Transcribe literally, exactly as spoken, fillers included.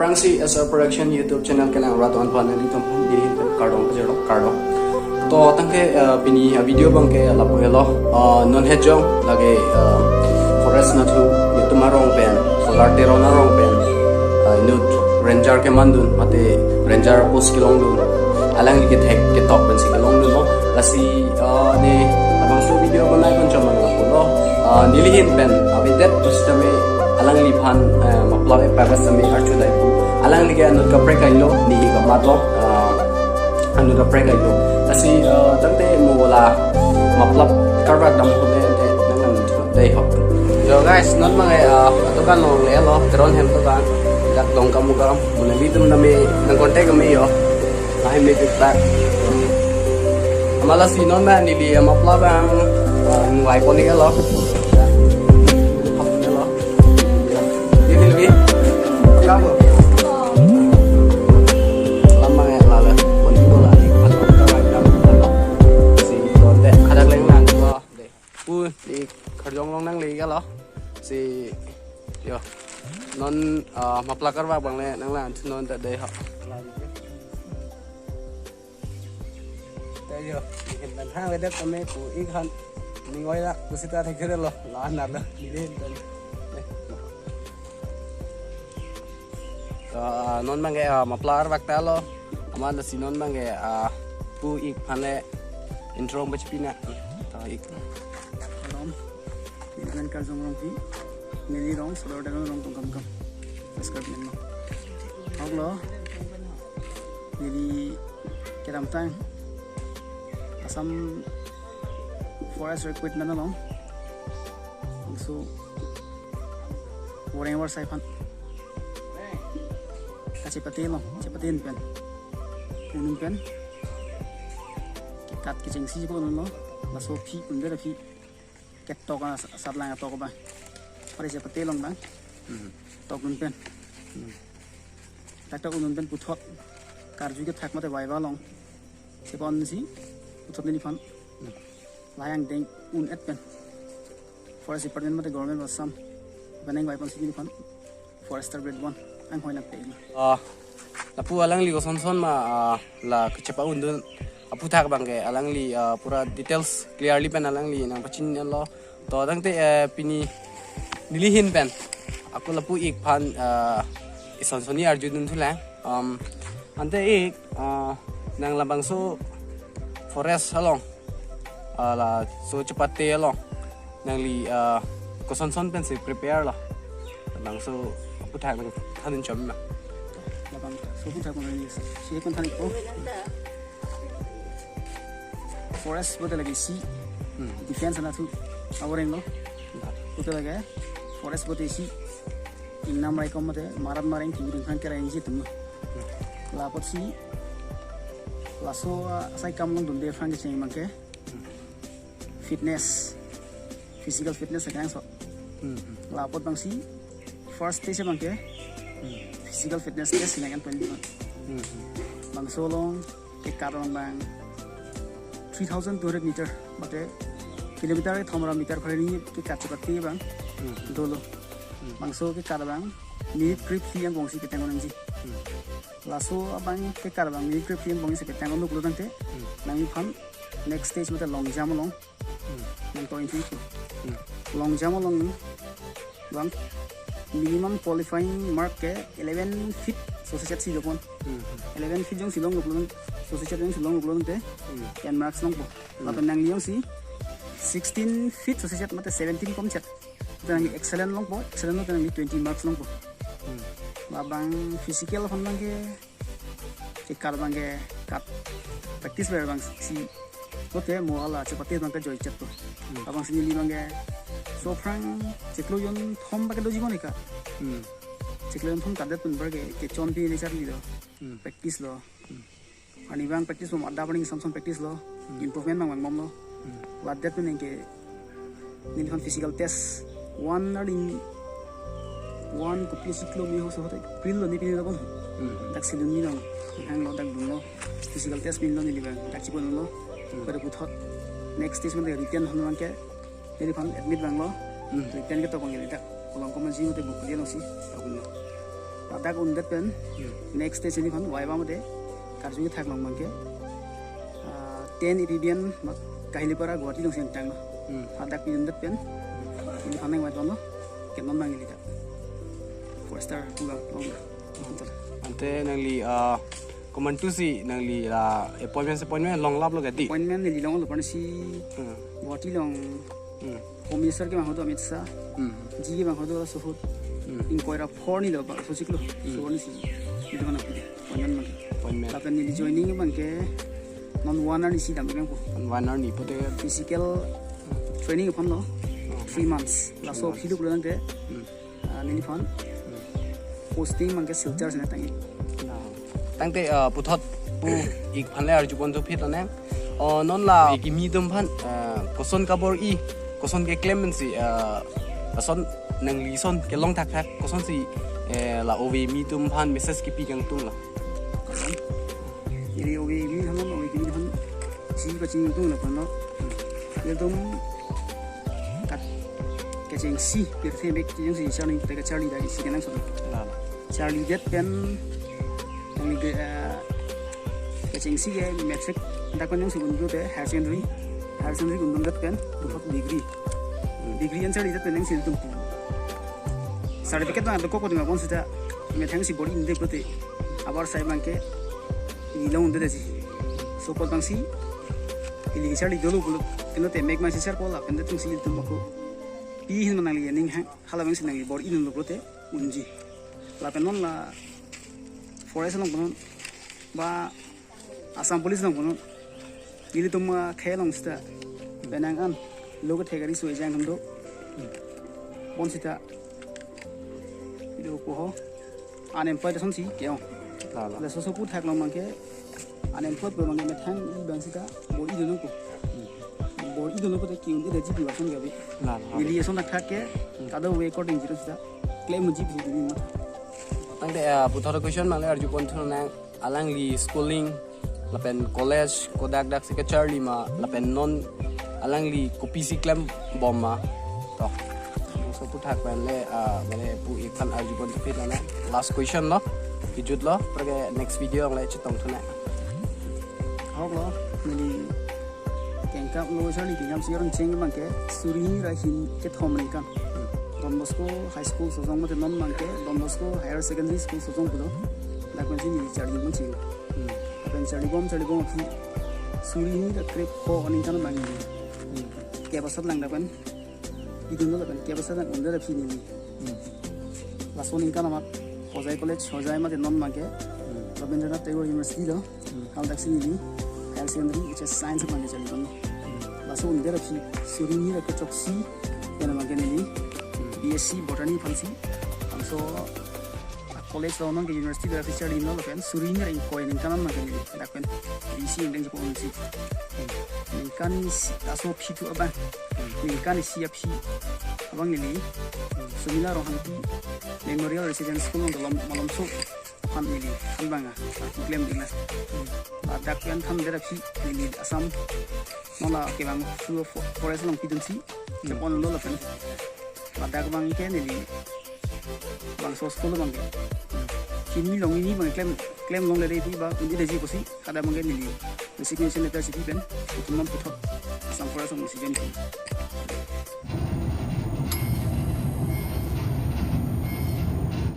Prangsi S R Production YouTube channel kelang rat on pan nelitum nelihin pen kardom pajirlo, kardom. To tangke, eh, pini a video abangke lapu helo, eh, non hejong lake, eh, forest nathu nelitum arong pen, Solar Teron arong pen, eh, inut ranger kemandun mate ranger post kelongdun, alangli kethek ketok pensi kelongdunlo. Lasi, eh, ne labangso video manai pon chomang lapulo. Eh, nelihin pen avedet pusitame alangliphan, eh, mapla ave pabas tame archudai pu. Alangli ke anut kaprek kailo, neli kamatlo, eh, anut kaprek kailo. Lasi, eh, tangte mo la mapla karbak dam hone te nang nang dei ho. Yo guys, non abangke, eh, dukan longle lo, Teron hem dukan. Dak Dongkamukam, mo nelitum name nang contact kami yo. Lahai me big bag. Amat lasi non ma neli mapla abang, eh, nangvai pon iklo. Ini lebih. Kamu. Lama ya, lala. Pon iklo lagi. Pas kita lagi dalam. Si kontak kadang lagi nang. Dei. Pu, di karjong long nangle iklo. Si, yo. Non, ah, mapla karbak abang le nanglang non ta dei ho. Tayo, ikin tan ha wedak kami pu ik han. Ning oi lak pusita thekere lo. La na lo. Di dei tan. Ah, non abangke, ah, mapla karbak ta lo. Amat lasi non abangke, ah, pu ik aphan le intro bachepi nang. To ik. Kardom. Neli nang Karjong Rongpi. Neli rong, Solar Teron rong Dongkamukam. Subscribe nang lo. Hok lo. Neli kedamtang Assam Forest Recruitment along. So, Wareng War Saiphan. Kachepate lo, chepate pen. Unun pen. Kat kechengsi po lo. Laso aphi, kunde aphi. Ketok a sa-, satlang atok ba. Pare chepate long ba. Mhm. Tok un pen. Mhm. Dak tok un pen puthot. Karju kethak mate vai ba long. Cheponsi. Puthot neliphan. Mhm. Lahai angdeng un-et pen. Forest Department mate Government of Assam. Penang vai ponsi neliphan. Forester grade one. Anghoi nangpei. Ah, lapu alangli kosonson ma, ah, la kachepa-undun aphuthak abangke alangli, ah, pura details clearly pen alangli nangpachini lo. To tangte, eh, pini nelihin pen ako lapu ik aphan, ah, isonsoni arjudun thulang. Um, ante ik, ah, nang labangso forest along, ah, laso chepate along nangli, ah, kosonson pensi prepare lo. Labangso aphuthak nangthan chom ma. Labangso aphuthak nangli si kon than ikpo. Forest pulote lake isi. Hmm. Defense anatthu avoreng lo. Pulote lake forest pulote isi. Ingnam raikom mate marat mareng kiri khang kera ingsi tum. Hmm. Lapotsi laso, ah, asai kam longdunde aphan kecheng abangke. Hmm. Fitness, physical fitness kenangsot. Hmm. Lapot abangsi first stage abangke. Hmm. Physical fitness test nang kan pen. Hmm. Bangso along kekat along abang three thousand two hundred meter, mate kilometer kethom ra meter phre hini kekat chepate abang. Hmm. Dolo. Hmm. Bangso kekat abang minute krephi angbongsi petang nangji. Hmm. Laso abang kekat abang minute krephi angbongsi petang nuklo tangte. Hmm. Nangliphan next stage mate long jump along. Hmm. Nangto ingthu. Hmm. Long jump along abang minimum qualifying mark ke eleven feet sosechet si dopon. Hmm. Eleven feet jongsi longdunlo, sosechet jongsi longdunlo te. Hmm. Ten marks longpo. Hmm. Lapen nangli jongsi sixteen feet sosechet mate seventeen komchet. Te nangli excellent longpo, excellent lo te nangli twenty marks longpo. Hmm. Labang physical aphan abangke kekat abangke kat practice ber abangsi pulote mo hala chepate abangke joichetpo. Hmm. Labangsi neli abangke so aphrang chiklo jonthom abangke doji bon ika. Hmm. Chiklo jonthom katdet pen abangke kechonpi neli charli lo. Hmm. Practice lo. Hmm. Arni abang practice bom adap arni samson practice lo. Hmm. Improvement abang vangbomlo. Hmm. Ladet pen anke neliphan physical test one arni one kopisi kilo me hoso hote April lo ni pini lo bon. Hmm. Dak silun ni nang hanglo dak dunlo. Physical test pinlo neli abang dak chipon lo. Hmm. Pada puthot next test mate written hon abangke neliphan admit vanglo. Hmm. Written ketok abang neli dak kolom komansi mate buku dia longsi tok lo. Ladak undet pen, hmm, next stage neliphan viva mate karju thak long abangke, ah, ten A P B N ma Kahilipara Guwahati along si nangtanglo. Hmm. Ladak undet pen neliphan nangvaiponlo, ke non abang ili dak forester pu along. Ante nangli, ah, komantusi nangli la appointment, appointment longlaplo kedi? Appointment neli longlo, parnasi, hmm, Guwahati along, hmm, Home Minister kevang ahut Amit Shah, hmm, G kevang ahut Suhut, hmm, ingkoi ra four ni lo ba, sosik lo, hmm, so ni si, itu mana pu appointment abangke. Appointment. Lapen neli joining abangke non one hour ni si dam abangpo. Non one hour ni pute. Physical training aphanlo, hmm, three months. Laso, three months, aphi duk lo nangke, hmm, ah, neliphan, hmm, posting abangke Silchar si nangtang-ik. Nah. Tangte, ah, puthot pu ik aphan le arjupon thuphit nang. Oh, non la ove kimi atum aphan, ah, koson kabor-i, koson keklem pensi, ah, koson nangli ason kelong thakthak, kosonsi, eh, la ove kimi atum aphan message kipi kangtung lo? Koson? Ili ove kimi aphan, ove kimi aphan si pachini kangtung lo aphanlo. Ilitum kat kechengsi, pirthe bek kechengsi, charli, peka charli dak isi kenangsot. La, la. Charlidet pen, nangli ke, eh, kechengsi ke matric dak pen nangsi un-e te higher secondary, higher secondary un-edet pen, puthot degree. Hmm. Degree an charlidet pen nangsi tum. Certificate abang dokok ko dima bonsita methang si bor-i un-edet pulote, abar sai abangke ili long un-edet si. So apot abangsi ili charli dolo pulo, keno te mek ma si sar ko lapen ilitum si ilitum ako. Pi ahin ma nangli aning hang, hala abangsi nangli bor-i un-edet pulote unji. Lapen non la forest along punon, ba Assam Police along punon, ilitum, ah, khei along sita penang an lo kethe kari soi jang hando. Bonsita ido ko ho unemployed asonsi ke-ong. La, la. Laso aso aputhak along abangke unemployed pu abangke methang-i abang sita bor-i dun nangpo. Bor-i dun nangpo te ki-un-edet ji pu lason gabi. La, la. Ili ason thakthak ke, hmm, kada way according jiro sita klem ji pu dun ma. Tangte, ah, puthot question abang le arjupon thunang, alangli schooling lapen college kodak dak si kacharli ma, lapen non alangli kopisi klembom ma? To. Laso aputhak pen le, ah, mane pu ik aphan arjupon thuphit nang. Last question lo. Kejut lo, aphrang ke next video along le chetong thunang. Ahok lo, neli kengkam lo, charli kengkam si arong cheng abangke suri hini ra hini kethom aningkan. Don Bosco High School Sojong mate non abangke Don Bosco Higher Secondary School Sojong pulo. Dak pensi neli charli bom cheng. Hmm. Lapen charlibom, charlibom aphi suri hini ra krepho aningkan abang neli, hmm, kep asat lang dak pen idunlo lapen kep asat lang un-edet aphi neli, hmm, laso aningkan amat Hojai College, Hojai mate non abangke, hmm, Rabindranath Tagore University lo. Hmm. Hal dak si neli higher secondary H S Science abang charli bom. Hmm. Laso un-edet aphi suri hini ra kechoksi pen abangke neli, hmm, B S C Botany aphansi, laso college lo non ke university lo aphi charlilo lapen suri hini ra ingkoi aningkan abangke neli dak pen B S C ingdeng chepo-unsi. Hmm. Ningkan isi, laso aphi thu abang, hmm, ningkan isi aphi abang neli, hmm, Sumila Ronghangpi Memorial Residence School along Malomso aphan neli thanbang a, ah, klem dingla. Hmm. Ladak pen thandet aphi neli Assam non la kevang su fo-, forest along pidunsi, hmm, cheponlo lapen ladak abangke neli bangso school abangke, hmm, hini long hini abang klem, klem longle ri ba un-edet ji pusi, kada abangke neli resignation letter si pi pen itum non puthot Assam Forest along si join.